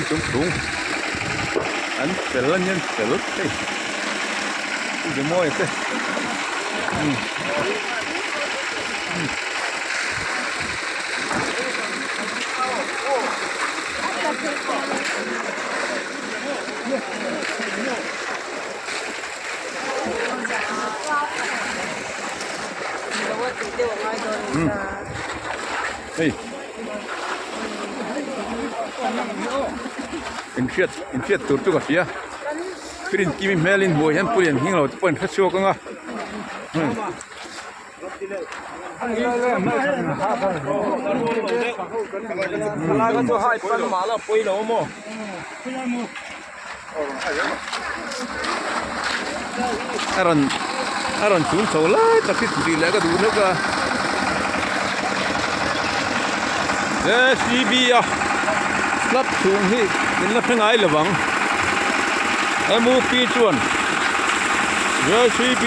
chung chung an fel a nian fel hei enge mawi te umm umm. Hei inhriat inhriat tur chu ka hria print kimi hmel in hmuh hian pui an hing lo te pawh in hre chhuak ang a A rawn a rawn chhum chho lai tak hi tih leh ka duh hlek a jcb a slab chhung hi in la hre ngai lo vang mup chuan jcb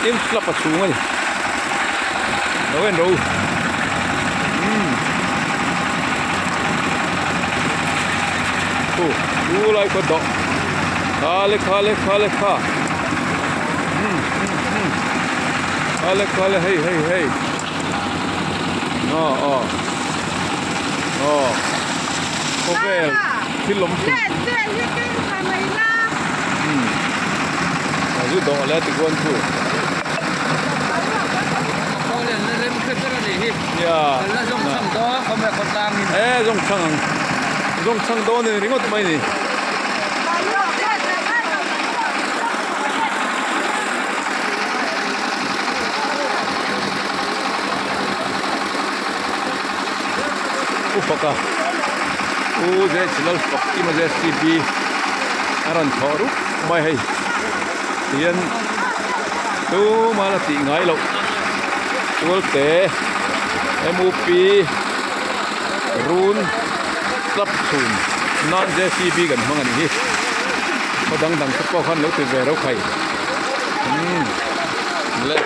in slab a chhung a ni lo en rawh u umm. Khu chu lai khaw dawh khale khale khale kha umm umm umm khale khale hei hei hei aw aw aw khawvel thil awm thin umm a zu dawh leh tichuan chu. E zawng chhang ang zawng chhang dawn a ni ringawt mai ni. U faka u zet lal fak kima zcb a rawn thawh rup mai hei tihian tumah la tih ngai loh tualte mup run club chhun nan jcb kan hmang a nih hi khaw dang dang te pawh khan lo ti ve reuh khai umm le.